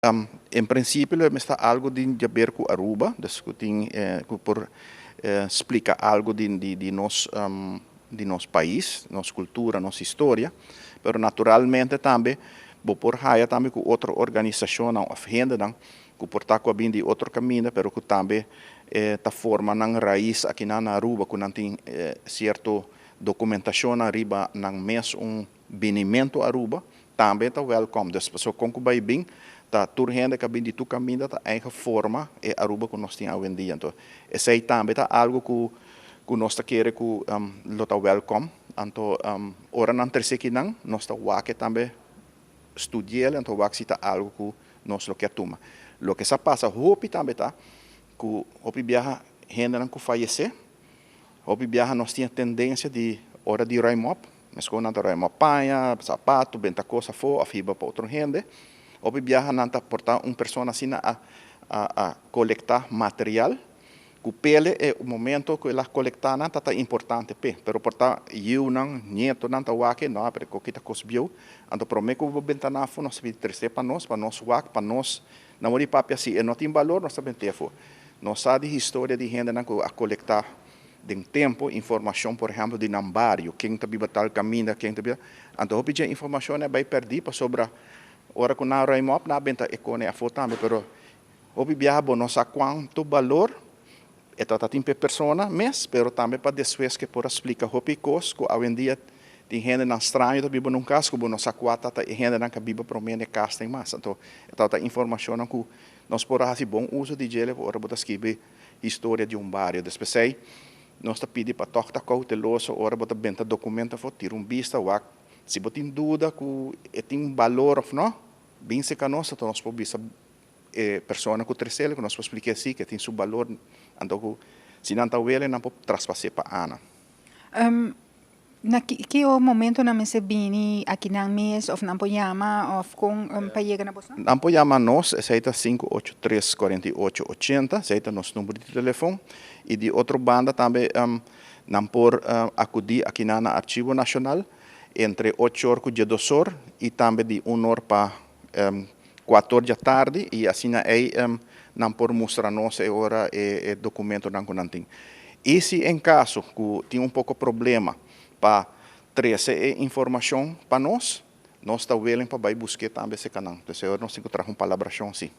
En prinsipio lo mester ta algu di haber ku Aruba, dus ku tin ku por splika algu di nos pais, nos kultura, nos historia, pero naturalmente tambe bo por haya tambe ku otro organisashon òf hendenan ku por ta ku a bin di otro kaminda, pero ku tambe ta forma nan rais aki na Aruba, ku nan tin sierto dokumentashon ariba nan mes un binimentu Aruba, tambe ta welcome. Dus so kon ku bai bin, ta tur hende ku bin di tur kaminda ta eigen forma e Aruba ku nos tin awendia. Anto, esei tambe ta algu ku nos ta kere ku lo ta welcome. Anto, ora nan trese akinan, nos ta wak tambe studia, anto wak si ta algu ku nos lo ke tuma. Loke sa pasa hopi tambe ta ku hopi biaha hendenan ku fayesé, hopi biaha nos tin tendensia di ora di ruim op, meskos nan ta ruim op paña, sapatu, benta kos afó, òf hiba pa otro hende. Hopi biaha nan ta por ta un persona asina a kolektá material, ku p'e e momento ku el a kolektá nan ta importante p'e, pero por ta yiunan, nietonan ta wak, no, pero kos aki ta kos bieu, anto promé ku benta nan afó, nos ta trese pa nos wak, pa nos, na mori papia si e no tin balor, nos ta bent'é afó. Nos sa di historia di hendenan ku a kolektá den tempu informashon, por ehèmpel, di nan bario, ken ta biba tal kaminda, ken ta biba, anto hopi dje informashon a bai pèrdí pasobra ora ku nan ruim op, nan a benta e kos afó tambe, pero hopi biaha bo no sa kuantu balor e ta tin pa persona mes, pero tambe pa despues ku por splika hopi kos ku awendia tin hendenan straño ta biba den kas ku bo no sa kua ta e hendenan ku biba promé den kas tin mas. Anto, e ta informashon ku nos por hasi bon uso di dje ora bo ta skirbi historia di un bario. Despues ei, nos ta pidi pa tòg ta kouteloso ora bo ta benta dokumento afó, tira un bista, wak, si bo tin duda ku e tin balor òf no, bin serka nos, anto nos por bisa e persona ku tres'é, ku nos por splika si, ku tin su balor, anto ku si nan ta willing, nan por traspas'é pa nan. Na ki momento nan mester bini akinan mes òf nan por yama òf kon pa yega na boso? Nan por yama nos, esei ta 583 48 80, esei ta nos number di telefòn. I di otro banda tambe nan por akudí aki na Archivo Nashonal entre 8 or ku 12 or i tambe di 1 or pa 4 or di atardi i asina ei nan por mustra nos e ora e dokumentonan ku nan tin. I si en kaso ku tin un poko problema pa trese e informashon pa nos, nos ta willing pa bai busk'é tambe serka nan. Entonces, nos tin ku traha un palabrashon, sí.